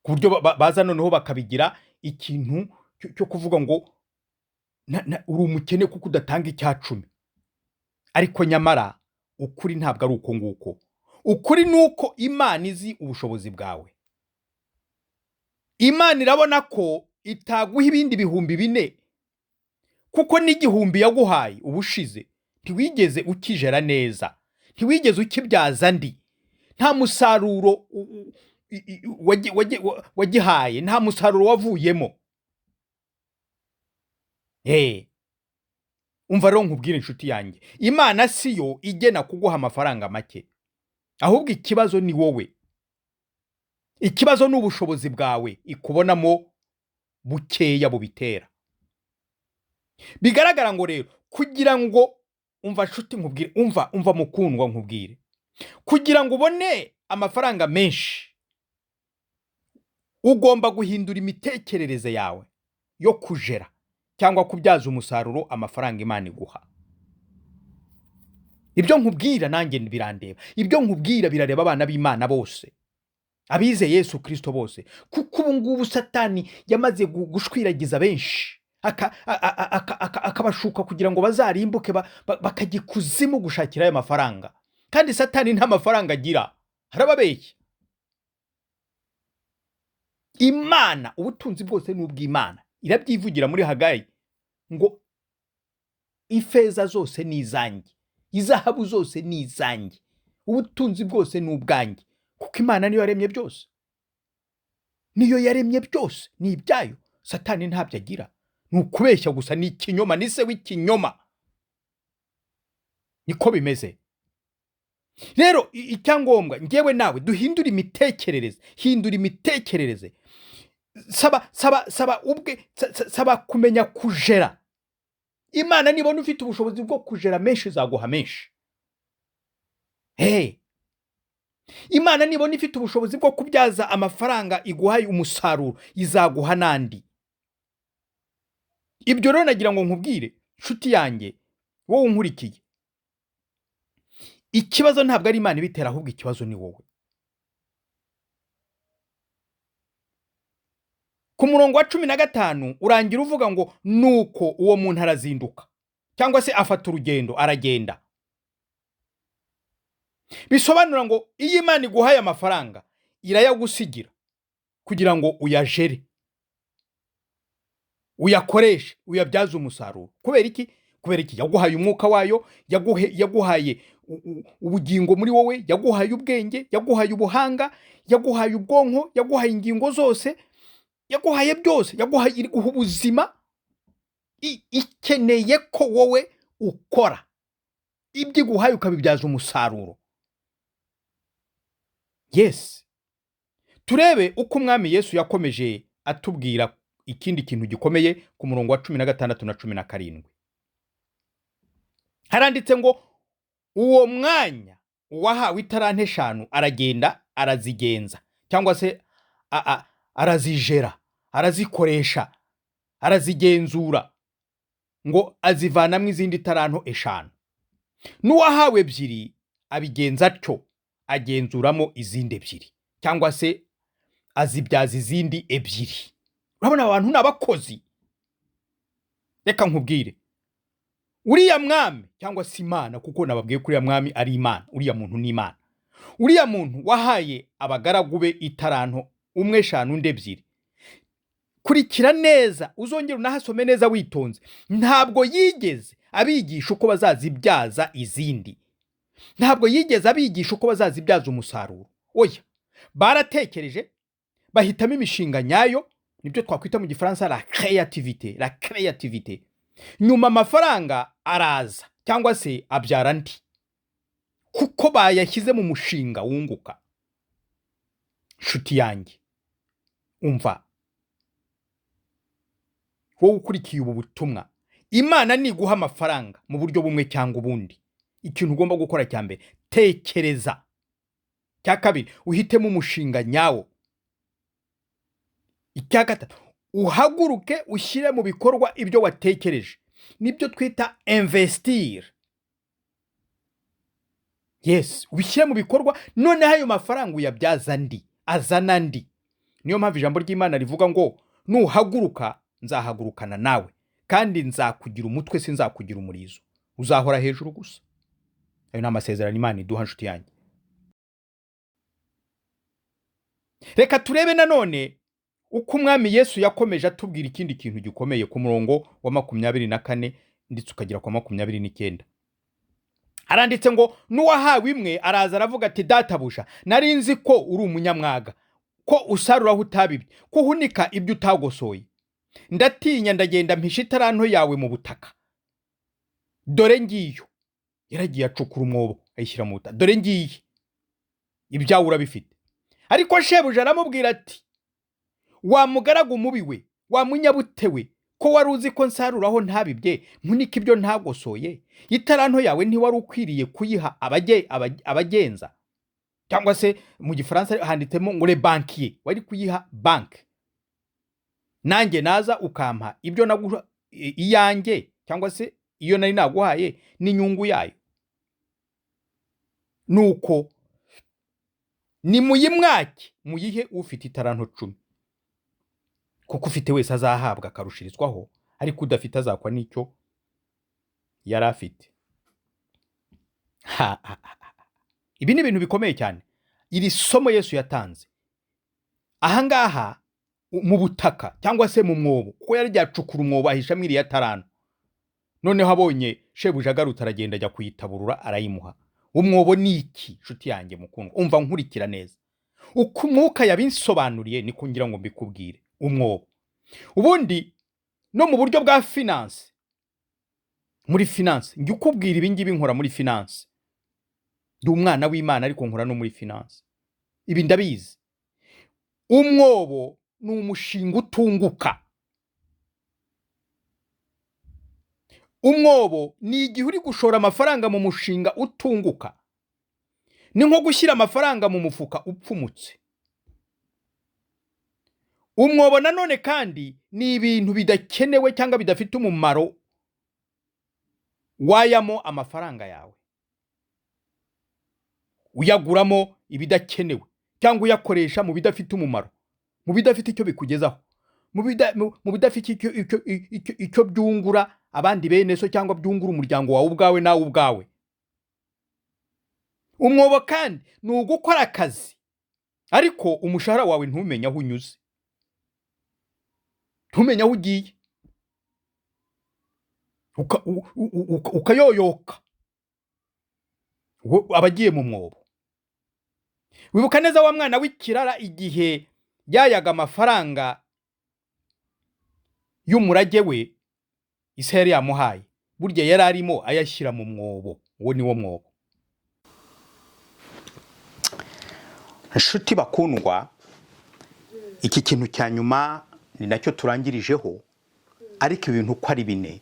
ku buryo baza noneho bakabigira ikintu cyo kuvuga ngo uri umukene kuko udatanga icya 10. Ariko nyamara ukuri ntabwo ari uko nguko. Ukuri ni uko Imana izi ubushobozi bwawe. Imana irabona ko itaguha ibindi 4000, kuko n'igihumbi yaguhaye ubushize ntiwigeze ukijera neza, ntiwigeze ukibyaza ndi, nta musaruro wagihaye, nta musaruro wavuyemo. Umva rero nkubwire inshuti yanjye, Imana si yo igena kuguha amafaranga make, ahubwo ikibazo ni wowe. Ikibazo ni ubushobozi bwawe ikubonamo bukeya bubitera. Bigaragara ngo rero kugira ngo umva nshuti nkubwire, umva mukundwa nkubwire, kugira ngo ubone amafaranga menshi ugomba guhindura imitekerereze yawe yo kujera cyangwa kubyaza umusaruro amafaranga Imana iguha. Ibyo nkubwira nanjye birandeba, ibyo nkubwira birareba abana b'Imana bose, abize Yesu Kristo bose, kuko ubu ngubu Satani yamaze gushwiragiza benshi, akabashuka kugira ngo bazarimbuke bakajya ikuzimu gushakira ayo mafaranga. Kandi Satani nta mafaranga agira, arababeshya. Imana, ubutunzi bwose ni ubw'Imana. Irabyivugira muri Hagayi ngo ifeza zose ni izanjye, izahabu zose ni izanjye, ubutunzi bwose ni ubwanjye, kuko Imana niyo yaremye byose, niyo yaremye byose, ni ibyayo. Satani ntabyo agira, ni ukubeshya gusa, ni ikinyoma, ni se w'ikinyoma, niko bimeze. Rero icyangombwa njyewe nawe duhindure imitekerereze, hindura imitekerereze, saba, saba, saba ubwe, saba kumenya kujera. Imana nibona ufite ubushobozi bwo kujera menshi izaguha menshi. Hey. Imana nibona ifite ubushobozi bwo kubyaza amafaranga iguhaye umusaruro izaguha nandi. Ibyo rero nagira ngo nkubwire nshuti yanjye, wowe unkurikiye, ikibazo ntabwo ari Imana ibitera, ahubwo ikibazo ni wowe. Ku murongo wa 15 urangira uvuga ngo nuko uwo muntu arazinduka, cyangwa se afata urugendo aragenda. Bisobanura ngo iyo Imana iguhaye amafaranga irayagusigira kugira ngo uyajere, uyakoreshe, uyabyaze umusaruro. Kubera iki? Kubera iki? Yaguhaye umwuka wayo, yaguhaye ubugingo muri wowe, yaguhaye ubwenge, yaguhaye ubuhanga, yaguhaye ubwonko, yaguhaye ingingo zose, yaguhaye byose, yaguhaye iri guha ubuzima. Ikeneye ko wowe ukora ibyo iguhaye ukabibyaza umusaruro. Yes, turebe uko Umwami Yesu yakomeje atubwira ikindi kintu gikomeye ku murongo wa 16 na 17. Haranditse ngo uwo mwanya uwahawe italanto 5 aragenda arazigenza, cyangwa se arazijera, arazikoresha, arazigenzura, ngo azivanamo izindi talanto 5. N'uwahawe 2 abigenza atyo, agenzuramo izindi 2, cyangwa se azibyaza izindi 2. Urabona abantu ni abakozi. Reka nkubwire, Uriya mwami cyangwa se Imana, kuko nababwiye ko uriya mwami ari Imana, uriya muntu ni Imana. Uriya muntu wahaye abagaragu be itaranto, umwe 5 undi 2. Kurikira neza, uzongera unahasome neza witonze. Ntabwo yigeze abigisha uko bazazibyaza izindi, ntabwo yigeze abigisha uko bazazibyaza umusaruro. Oya, baratekereje bahitamo imishinga nyayo, nibyo twakwita mu Gifaransa la créativité, la créativité. Nyuma amafaranga araza cyangwa se abyara andi, kuko bayashyize mu mushinga wunguka. Nshuti yanjye, umva, wowe ukurikiye ubu butumwa, Imana niguha amafaranga mu buryo bumwe cyangwa ubundi, ikintu ugomba gukora cya mbere, tekereza. Cya kabiri, uhitemo umushinga nyawo. Icya gatatu, uhaguruke ushyire mu bikorwa ibyo watekereje, nibyo twita investir. Yes, ubishyire mu bikorwa, noneho ayo mafaranga uyabyaza andi, azana andi. Niyo mpamvu ijambo ry'Imana rivuga ngo nuhaguruka nzahagurukana nawe, kandi nzakugira umutwe sinzakugira umurizo, uzahora hejuru gusa. Ayo ni amasezerano Imana iduha, nshuti yanjye. Reka turebe nanone uko umwami Yesu yakomeje atubwira ikindi kintu gikomeye ku murongo wa 24 ndetse ukagera ku 29. Aranditse ngo n'uwahawe imwe araza aravuga ati databuja, nari nzi ko uri umunyamwaga, ko usarura aho utabibye, ko uhunika ibyo utagosoye. Ndatinya ndagenda mpisha itaranto yawe mu butaka. Dore ngiyo. Yaragiye acukura umwobo ayishyira mu butaka. Dore ngiyi, ibyawe urabifite. Ariko shebuja aramubwira ati wa mugaragu mubi we, wa munyabute we, ko wari uzi ko nsaruraho ntabibye, mpunika ibyo ntagosoye, itaranto yawe ntiwari ukwiriye kuyiha abagenza, cyangwa se mu Gifaransa handitsemo ngo le banquier, wari kuyiha banki, nanjye naza ukampa ibyo naguha iyanjye, cyangwa se iyo nari naguhaye n'inyungu yayo. Nuko nimuyimwake muyihe ufite itaranto 10, kuko ufite wese azahabwa akarushirizwaho, ariko udafite azakwa n'icyo yari afite. Ibi ni ibintu bikomeye cyane. Iri somo Yesu yatanze ahangaha mu butaka cyangwa se mu mwobo, kuko yari yacukura umwobo ahishamo iriya taranto. Noneho abonye shebuja agarutse aragenda ajya kuyitaburura arayimuha. Umwobo ni iki, nshuti yanjye mukundwa? Umva nkurikira neza uko umwuka yabinsobanuriye, niko ngira ngo mbikubwire. Umwobo ubundi no mu buryo bwa finance, muri finance njye ukubwira ibi ngibi, nkora muri finance, ndi umwana w'Imana ariko nkora no muri finance, ibi ndabizi. Umwobo ni umushinga utunguka. Umwobo ni igihe uri gushora amafaranga mu mushinga utunguka, ni nko gushyira amafaranga mu mufuka upfumutse. Umwobo nanone kandi ni ibintu bidakenewe cyangwa bidafite umumaro wayamo amafaranga yawe, uyaguramo ibidakenewe cyangwa uyakoresha mu bidafite umumaro, mu bidafite icyo bikugezaho, mu bidafite icyo byungura abandi bene so cyangwa byungura umuryango wawe ubwawe nawe ubwawe. Umwobo kandi ni ugukora akazi ariko umushahara wawe ntumenye aho unyuze, ntumenye aho ugiye, ukayoyoka, abagiye mu mwobo. Wibuka neza wa mwana w'ikirara igihe yayaga amafaranga y'umurage we ise yari yamuhaye, burya yari arimo ayashyira mu mwobo. Uwo ni wo mwobo. Nshuti bakundwa, iki kintu cya nyuma ni nacyo turangirijeho, ariko ibintu uko ari bine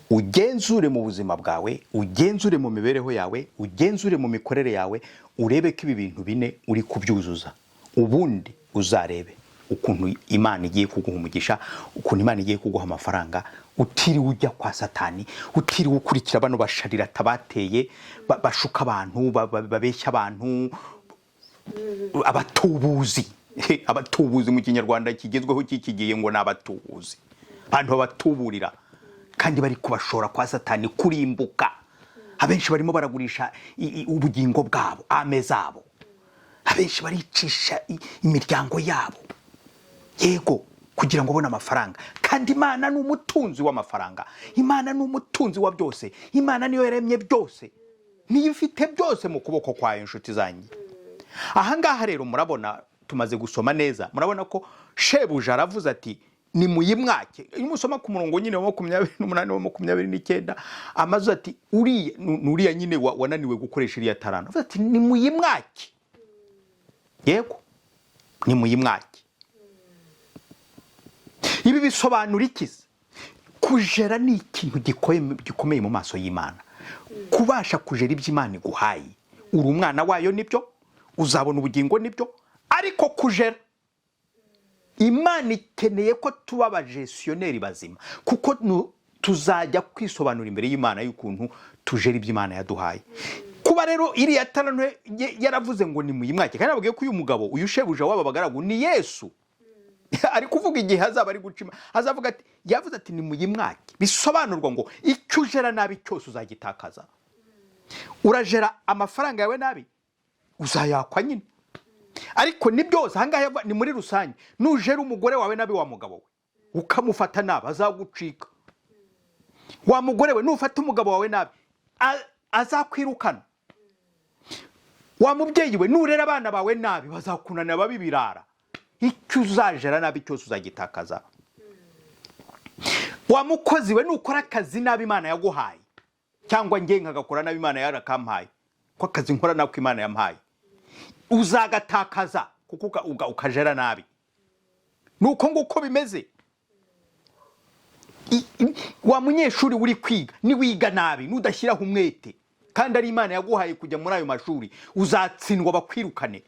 ugenzure mu buzima bwawe, ugenzure mu mibereho yawe, ugenzure mu mikorere yawe, urebe ko ibi bintu bine uri kubyuzuza. Ubundi uzarebe ukuntu Imana igiye kuguha umugisha, ukuntu Imana igiye kuguha amafaranga, utiriwe ujya kwa Satani, utiriwe ukurikira bano basharira tabateye, bashuka abantu, babeshya abantu, abatubuzi. Abatubuzi mu Kinyarwanda kigezweho cy'ikigiye ngo ni abatubuzi, abantu babatuburira. Kandi bari kubashora kwa Satani kurimbuka. Abenshi barimo baragurisha ubugingo bwabo, âme zabo. Abenshi baricisha imiryango yabo, yego, kugira ngo ubone amafaranga. Kandi Imana ni umutunzi w'amafaranga, Imana ni umutunzi wa byose, Imana niyo yaremye byose, niyo ifite byose mu kuboko kwayo. Inshuti zanjye, ahangaha rero murabona tumaze gusoma neza, murabona ko shebuja aravuze ati: "Nimuyimwake." Iyo musoma ku murongo nyine wa 28, wa 29, amaze ati uriya ni uriya nyine wananiwe gukoresha iriya taranta. Avuze ati: "Nimuyimwake." Yego, nimuyimwake. Ibi bisobanura iki se? Kujera ni ikintu gikomeye mu maso y'Imana. Kubasha kujera ibyo Imana iguhaye, uri umwana wayo nibyo, uzabona ubugingo nibyo, ariko kujera, Imana ikeneye ko tuba abagestionnaire bazima, kuko tuzajya kwisobanura imbere y'Imana y'ukuntu tujera ibyo Imana yaduhaye. Kuba rero iriya taranto yaravuze ngo nimuyimwake, kandi nababwiye ko uyu mugabo, uyu shebuja w'aba bagaragu, ni Yesu ari kuvuga. Igihe azaba ari gucima azavuga ati, yavuze ati: "Nimuyimwake." Bisobanurwa ngo icyo ujera nabi cyose uzagitakaza. Urajera amafaranga yawe nabi, uzayakwa nyine. Ariko ni byose ahangaha ni muri rusange. Nujera umugore wawe nabi, wa mugabo we, ukamufata nabi, azagucika. Wa mugore we, nufata umugabo wawe nabi, azakwirukana. Wa mubyeyi we, nurera abana bawe nabi, bazakunanira babe ibirara. Icyo uzajera nabi cyose uzagitakaza. Wa mukozi we, nukora akazi nabi Imana yaguhaye, cyangwa nge nkagakora nabi Imana yarakampaye, ko akazi nkora nako Imana yampaye, uzagatakaza, kuko ukajera nabi. Ni uko nguko bimeze. Wa munyeshuri uri kwiga, niwiga nabi, nudashyiraho umwete kandi ari Imana yaguhaye kujya muri ayo mashuri, uzatsindwa bakwirukane.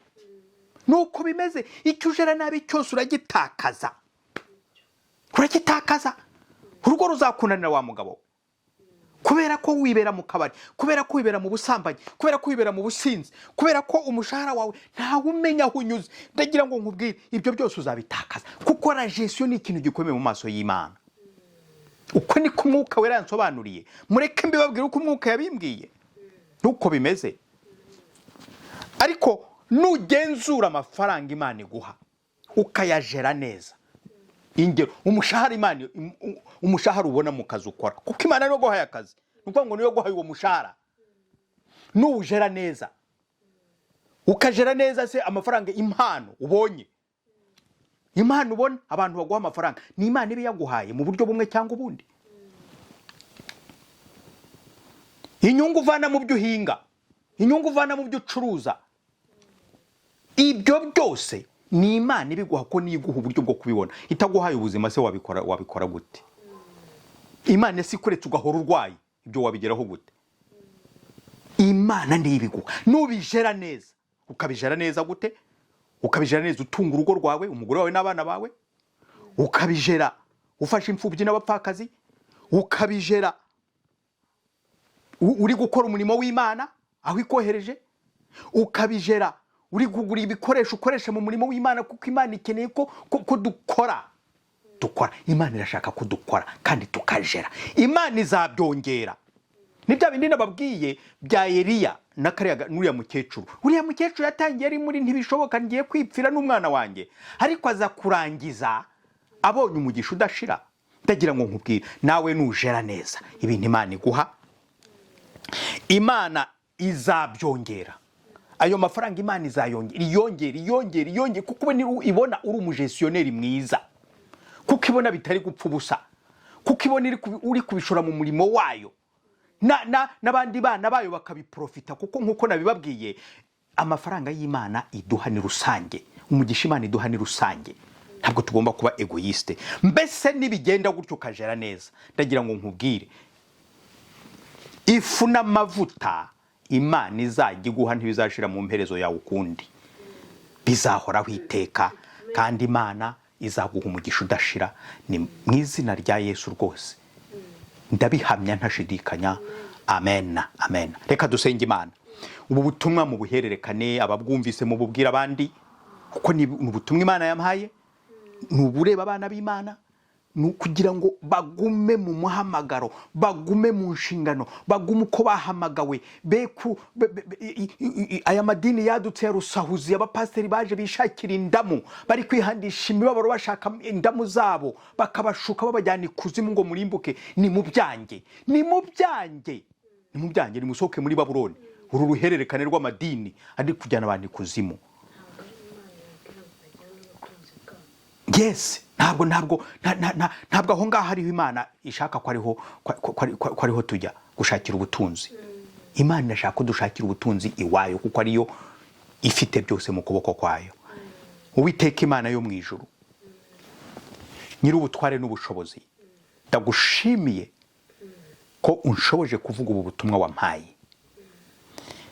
Nuko bimeze. Icyo ujera nabi cyose uragitakaza, uragitakaza. Urugo ruzakunanira, wa mugabo we, kubera ko wibera mu kabari, kubera ko wibera mu busambanyi, kubera ko wibera mu businzi, kubera ko umushahara wawe ntawe umenya aho unyuze. Ndagira ngo nkubwire, ibyo byose uzabitakaza, kuko la gestion ni ikintu gikomeye mu maso y'Imana. Uko niko Umwuka Wera yansobanuriye. Mureke mbibabwire uko Umwuka yabimbwiye, nuko bimeze. Ariko nugenzura amafaranga Imana iguha, ukayajera neza, ingero umushahara Imana, umushahara ubona mu kazi ukora, kuko Imana niyo guhaye akazi, ni ukuvuga ngo niyo guhaye uwo mushahara, nuwujera neza, ukajera neza se amafaranga, impano ubonye, impano ubona, abantu baguha amafaranga, ni Imana iba yaguhaye mu buryo bumwe cyangwa ubundi. Inyungu uvana mu byo uhinga, inyungu uvana mu byo ucuruza, ibyo byose ni Imana ibiguha, ko niyo iguha uburyo bwo kubibona. Itaguhaye ubuzima se wabikora, wabikora gute? Imana si ikuretse ugahora urwaye, ibyo wabigeraho gute? Imana niyo ibiguha nubijera neza. Ukabijera neza gute? Ukabijera neza utunga urugo rwawe, umugore wawe n'abana bawe, ukabijera ufashe imfubyi n'abapfakazi, ukabijera uri gukora umurimo w'Imana aho ikohereje, ukabijera uri kugura ibikoresho ukoresha mu murimo w'Imana, kuko Imana ikeneye ko dukora. Dukora, Imana irashaka ko dukora kandi tukajera. Imana izabyongera. Ni bya bindi nababwiye bya Eliya na kariya n'uriya mukecuru. Uriya mukecuru yatangiye ari muri "ntibishoboka, ngiye kwipfira n'umwana wanjye", ariko aza kurangiza abonye umugisha udashira. Ndagira ngo nkubwire, nawe nujera neza ibintu Imana iguha, Imana izabyongera. Ayo mafaranga Imana izayongera, iyongera, iyongera, iyongera, kuko ibona uri umugestionnaire mwiza, kuko ibona bitari gupfa ubusa, kuko ibona uri kubishora mu murimo wayo, n'abandi bana bayo bakabiprofita. Kuko nk'uko nabibabwiye, amafaranga y'Imana iduha ni rusange, umugisha Imana iduha ni rusange, ntabwo tugomba kuba égoïste. Mbese nibigenda gutyo ukajera neza, ndagira ngo nkubwire, ifu n'amavuta Imana izajya iguha ntibizashira mu mperezo yawe ukundi, bizahoraho iteka, kandi Imana izaguha umugisha udashira. Ni mu izina rya Yesu rwose, ndabihamya ntashidikanya. Amen, amen. Reka dusenge Imana. Ubu butumwa mu buhererekane, ababwumvise mu bubwira abandi, kuko ni ubutumwa Imana yampaye, ni ubureba abana b'Imana. Ni ukugira ngo bagume mu muhamagaro, bagume mu nshingano, bagume uko bahamagawe. Be ku be- be- be- i- i- i- aya madini yadutse ya rusahuzi, abapasiteri baje bishakira indamu, bari kwihandisha imibabaro bashaka indamu zabo, bakabashuka babajyana ikuzimu ngo murimbuke. Ni mu byange, ni mu byange, ni mu byange, nimusohoke muri Babuloni, uru ruhererekane rw'amadini ari kujyana abantu ikuzimu. Ntabwo ari Imana yabwira ngo bajyane ubutunzi bwabo. Yes, ntabwo aho ngaho hariho Imana ishaka ko ariho ko ariho tujya gushakira ubutunzi. Imana irashaka ko dushakira ubutunzi iwayo, kuko ariyo ifite byose mu kuboko kwayo. Uwiteka Imana yo mu ijuru, Nyir'ubutware n'ubushobozi, ndagushimiye ko unshoboje kuvuga ubu butumwa wampaye.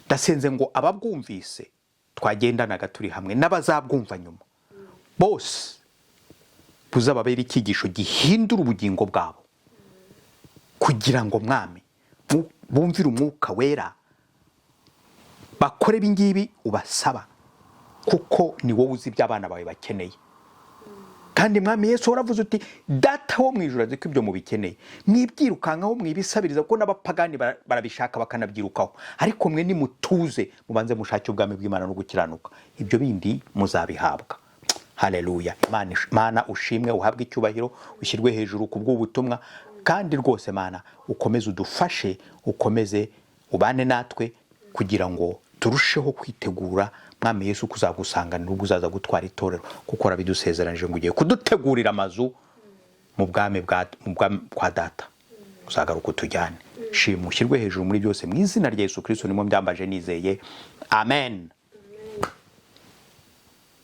Ndasenze ngo ababwumvise twagendanaga turi hamwe n'abazabwumva nyuma bose, buzababera icyigisho gihindura ubugingo bwabo, kugira ngo, Mwami, bumvire Umwuka Wera, bakore ibingibi ubasaba, kuko ni wowe uzi ibyo abana bawe bakeneye. Kandi Mwami Yesu, waravuze uti: "Data wo mu ijuru azi ko ibyo mubikeneye. Mwibyirukankaho, mwibisabiriza, kuko n'abapagani barabishaka bakanabyirukaho. Ariko mwe nimutuze, mubanze mushake ubwami bw'Imana no gukiranuka, ibyo bindi muzabihabwa." Haleluya! Mana, ushimwe, uhabwe icyubahiro, ushyirwe hejuru ku bw'ubutumwa. Kandi rwose Mana, ukomeze udufashe, ukomeze ubane natwe, kugira ngo turusheho kwitegura, Mwami Yesu, kuzagusanganira ubwo uzaza gutwara itorero, kuko warabidusezeranije ngo ugiye kudutegurira amazu mu bwami kwa Data, uzagaruka utujyane. Shima, ushyirwe hejuru muri byose. Mu izina rya Yesu Kristo nimo mbyambaje nizeye, amen.